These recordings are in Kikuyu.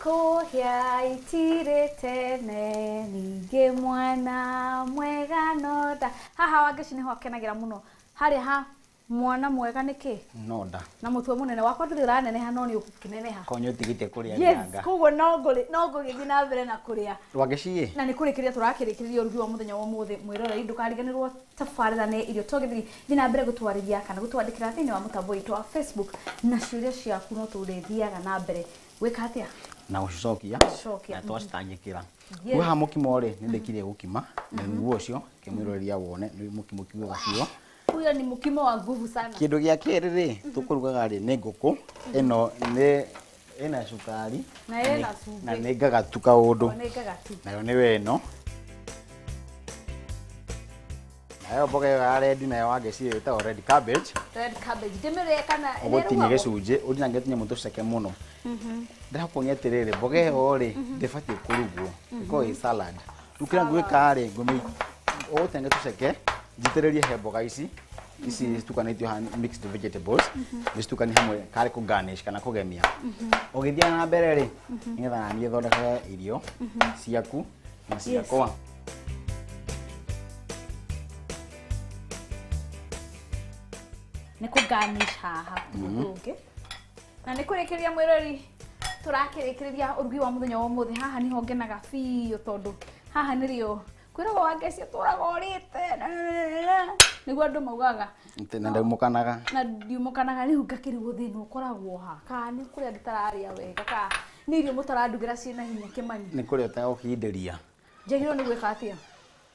Ikũhĩa itirĩ tene ningĩ mwana mwega nonda. Haha Wangeci nĩho akenagĩra mũno harĩa ha mwana mwega nĩkĩ Nonda. Na mũtwe mũnene wakwa ndũrĩ ũraneneha no nĩ ũkũneneha. Konyo ũtigĩte kũrĩa. Yes. Mĩanga. Koguo no ngũgĩthiĩ na mbere na kũrĩa. Wangeci ĩ. Na nĩ kũrĩkĩrĩria tũrakĩrĩkĩrĩria ũrugi wa mũthenya wa ũmũthĩ. Mwĩroreri, ndũkariganĩrwo tabarĩra nĩ Irio to Gĩtheri. Thiĩ na mbere gũtwarĩria kana gũtwandĩkĩra thĩinĩ wa mũtambo witũ wa Facebook na ciũria ciaku, no tũrĩthiaga na mbere gwĩka atĩa? Na gũcicokia. Gũcicokia. Na twacitangĩkĩra. Yes. Haha mũkimo rĩ, nĩ ndĩkirie gũkima na nĩguo ũcio kĩmwĩroreria wone nĩ mũkimo kiugaga biũ. Huyo ni mukimo wa nguvu sana. Kĩndũ gĩa kerĩ rĩ tũkũrugaga rĩ nĩ ngũkũ ĩno, nĩ ĩna cukari. Na ĩna cumbĩ. Na nĩ ngagatu kaũndũ. O nĩ ngagatu. Nayo nĩwe ĩno, nayo mboga ĩyo ya red, nayo Wangeci ĩtagwo red cabbage. Red cabbage ndĩmĩrĩe kana ũgũtinia nĩrugagwo? Gĩcunjĩ ũtinange tũnyamũ tũceke mũno. Ndĩrakuonia atĩrĩrĩ, mboga ĩyo rĩ ndĩbatiĩ kũrugwo, ĩkorwo ĩ salad. Rĩu kĩrĩa ngwĩka rĩ, ũgũtinange tũceke njitĩrĩrie he mboga ici ici citukanĩtio haha, mixed vegetables, ndĩcitukanie hamwe karĩ kũ garnish kana kũgemia ũgĩthiĩ na mbere rĩ, nĩgetha naniĩ thondekage irio ciaku na ciakwa. Nĩ kũ garnish haha ũndũ ũngĩ. Na nĩ kũrĩkĩrĩria, mwĩrori, tũrakĩrĩkĩrĩria ũrugi wa mũthenya wa ũmũthĩ. Haha nĩho ngenaga biũ tondũ haha nĩrĩo kwĩragwo Wangeci ũtũraga ũrĩte nĩguo andũ maugaga. Na ndaumũkanaga. Na ndiumũkanaga. Rĩu ngakĩrigwo thĩna ũkoragwo ha, kana nĩ kũrĩa itararĩa wega, kana nĩ irio mũtarandugĩra ciĩna hinya, Kĩmani. Nĩ kũrĩa ũtegũkindĩria. Njagĩrĩirwo nĩ gwĩka atĩa?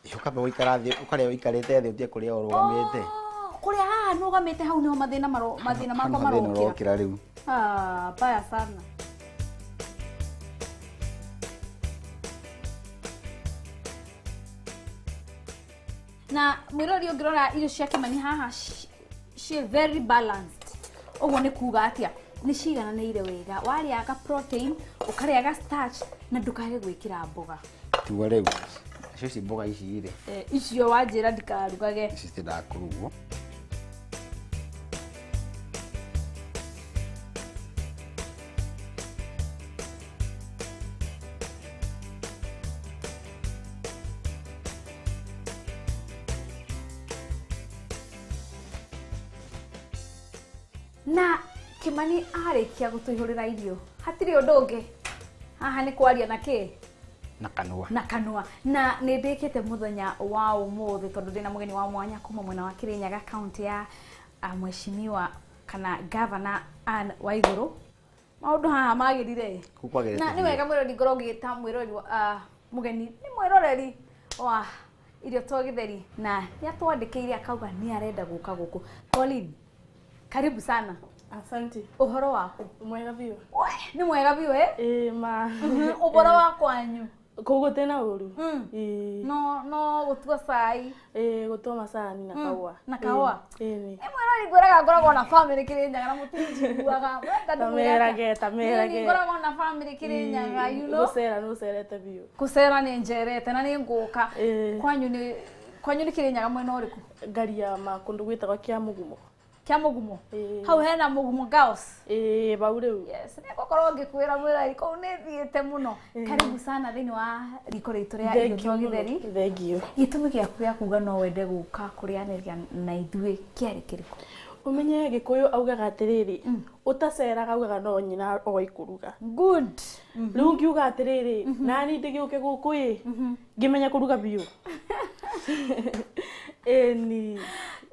Ũkamba gũikara thĩ, ũkarĩa ũikarĩte thĩ, ũtige kũrĩa ũrũgamĩte. Oh, kũrĩa haha nũgamĩte hau nĩho mathĩna makwa Hau thĩna marokĩra. ũrokĩra rĩu. Ah, baya sana. Na mwĩrori, ũngĩrora irio cia Kĩmani haha ciĩ very balanced. Ũguo nĩ kuga atĩa? Nĩ cigananĩire wega, warĩaga protein, ũkarĩaga starch, na ndũkage gwĩkĩra mboga. Tigwo rĩu acio ici mboga ici rĩ. Eh, icio wanjĩra ndikarugage. Ici citiendaga kũrugwo. Na Kĩmani arĩkia gũtũihũrĩra irio, hatirĩ ũndũ ũngĩ haha, nĩ kwaria na kĩ? Na kanua. Na kanua. Na nĩ ndĩkĩte mũthenya wa ũmũthĩ tondũ ndĩna mũgeni wa mwanya kuma mwena wa Kĩrĩnyaga, kaunti ya mheshimiwa kana gavana Anne Waigũrũ. Maũndũ haha magĩrire. Kũu kwagĩrĩte Na nĩ biũ. wega mwĩrori ngorwo ngĩta mwĩrori mũgeni nĩ mwĩroreri wa Irio to Gĩtheri, na nĩ atwandĩkĩire akauga nĩ arenda gũka gũkũ. Pauline, karibu sana. Asante. Ũhoro waku? Mwega biũ. We, nĩ mwega biũ eh? Ĩĩ ma. Ũhoro wa kwanyu? Kũu gũtĩ ũru. Ĩĩ. No gũtua cai. Ĩĩ, gũtua macani na kahũa. Na kahũa. Ĩĩ nĩ. Ĩ mwĩrori, ngwĩraga ngoragwo na family Kĩrĩnyaga na mũtinjiguaga. Mwenda ndĩmwĩre atĩa? Tamerage, tamerage. Niĩ ngoragwo na family Kĩrĩnyaga. Gũcera nĩ ũcerete biũ. Gũcera nĩ njerete na nĩ ngũka. Kwanyu nĩ Kĩrĩnyaga mwena ũrĩkũ? Ngaria ma kũndũ gwĩtagwo Kĩa Mũgumo. Kĩa Mũgumo? Ĩĩ. Hau hena Mũgumo Girls? Ĩĩ, bau rĩu. Yes, nĩ ngũkorwo ngĩkwĩra mwĩrori kũu nĩ thiĩte mũno. Karibu sana thĩinĩ wa riko ritũ rĩa Irio to Gĩtheri. Thank you. Gĩtũmi gĩaku gĩa kuga no wende gũka kũrĩanĩria na ithuĩ kĩarĩ kĩrĩkũ? Ũmenye Gĩkũyũ augaga atĩrĩrĩ, ũtaceraga augaga no nyina oĩ kũruga. Good. Rĩu ngiuga atĩrĩrĩ, nani ndĩgĩũke gũkũ ĩ ngĩmenya kũruga biũ. Ĩni.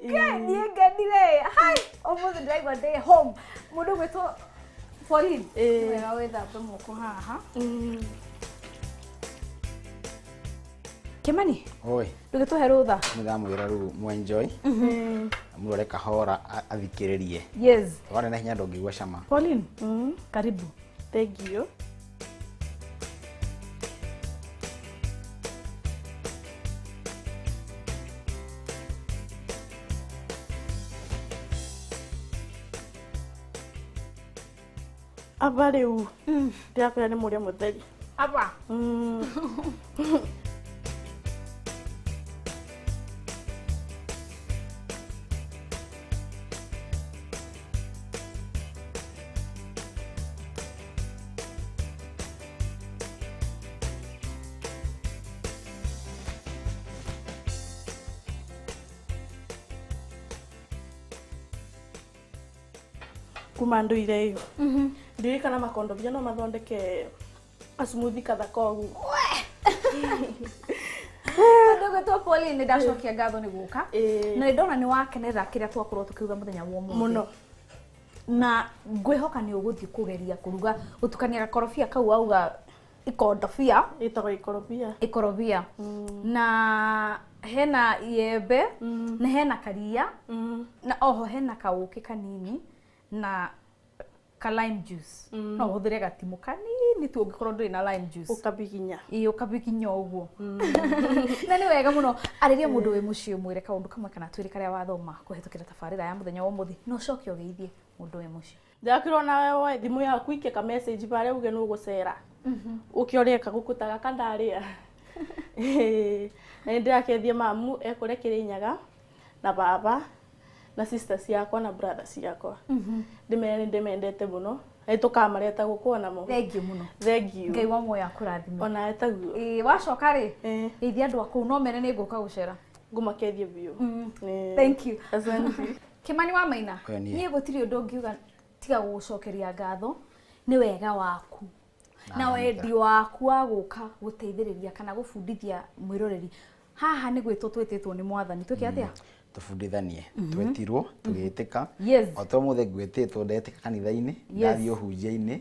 Niĩ ngenire hai ũmũthĩ, ndĩraigua ndĩ home. Mũndũ ũgwĩtwo Pauline. Ĩĩ. Nĩ wega wĩthambe moko haha. Kĩmani, Oi. ndũgĩtũhe rũtha. Nĩ ndamwĩra rĩu mwenjoy, mũrore kahora athikĩrĩrie. Yes. Warĩ na hinya ndũngĩigua cama. Pauline, karibu. Thank you. Aba rĩu ndĩrakwĩra nĩ mũrĩa mũtheri. Aba. Kuma ndũire ĩyo ndiũĩ kana makondobia no mathondeke kasmuthi kathaka ũguo. Mũndũ ũgwĩtwo Pauline, nĩ ndacokia ngatho nĩ gũka. Ĩĩ. Na nĩ ndona nĩ wakenerera kĩrĩa twakorwo tũkiuga mũthenya wa ũmũthĩ. Mũno. Na ngwĩhoka nĩ ũgũthiĩ kũgeria kũruga gũtukania gakorobia kau wauga ikondobia. Ĩtagwo ikorobia. Ikorobia na hena iembe na hena karia na oho hena kaũkĩ kanini na ka lime juice. No ũhũthĩre gatimũ kanini tu ũngĩkorwo ndũrĩ na lime juice. Ũkabiginya. Ĩĩ, ũkabiginya ũguo na nĩ wega mũno. Arĩria mũndũ wĩ mũciĩ, ũmwĩre kaũndũ kamwe kana twĩrĩ karĩa wathoma kũhetũkĩra tabarĩra ya mũthenya wa ũmũthĩ, na ũcoke ũgeithie mũndũ wĩ mũciĩ. Ndakĩrwo nawe woe thimũ yaku ikie ka message barĩa uge nĩ ũgũcera ũke ũrĩe kagũkũ ta gaka ndarĩa. Ĩĩ, na nĩ ndĩrakethia mamu ekũrĩa Kĩrĩnyaga na baba na sister ciakwa na brother ciakwa, ndĩmere nĩ ndĩmendete mũno na nĩ tũkamareta gũkũ onamo. Thengiũ mũno. Thank you. Ngai wa muoyo akũrathime. Onawe taguo. Ĩĩ, wacoka rĩ, geithia andũ a kũu no mere nĩ ngũka gũcera. Ngũmakethie biũ. Ĩĩ. Thank you. Asante. Kimani wa Maina. Ũyũ niĩ. Niĩ gũtirĩ ũndũ ũngiuga tiga gũgũcokeria ngatho nĩ wega waku na wendi waku wa gũka gũteithĩrĩria kana gũbundithia mwĩroreri. Haha nĩ gwĩtwo twĩtĩtwo nĩ mwathani twĩke atĩa? Tũbundithanie, twetirwo tũgĩtĩka. Yes. O ta ũmũthĩ ngwĩtĩtwo ndetĩka kanitha-inĩ, ndathiĩ ũhunjia-inĩ.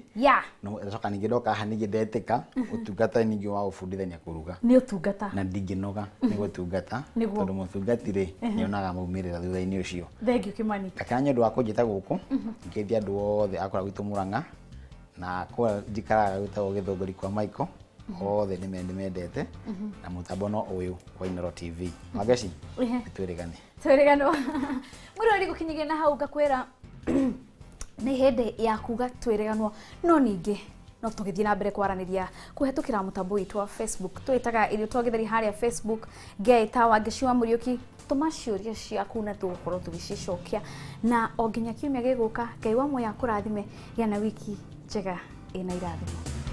No ndacoka ningĩ ndoka haha ningĩ ndetĩka ũtungata ningĩ wa gũbundithania kũruga. Nĩ ũtungata. Na ndingĩnoga nĩ gũtungata. Nĩguo. Tondũ mũtungati rĩ nĩonaga maumĩrĩra thutha-inĩ ũcio. Thank you, Kimani. Ngakena nĩ ũndũ wa kũnjĩta gũkũ, ngĩthia andũ othe a kũrĩa gwitũ Mũrang'a na kũrĩa njikaraga gwĩtagwo Gĩthũngũri kwa Michael, othe nĩ ndĩmendete na mũtambo no ũyũ wa Inooro TV. Wangeci, nĩtwĩrĩgane. Twĩrĩganwo mwĩroreri gũkinyagia na hau ngakwĩra nĩ hĩndĩ ya kuga twĩrĩganwo, no ningĩ no tũgĩthiĩ na mbere kwaranĩria kũhetũkĩra mũtambo witũ wa Facebook. Twĩtaga Irio Twa Gĩtheri harĩa Facebook. Ngeĩta Wangeci wa Mũriũki. Tũma ciũria ciaku na tũgũkorwo tũgĩcicokia na o nginya kiumia gĩgũka. Ngai wa muoyo akũrathime. Gĩa na wiki njega ĩna irathimo.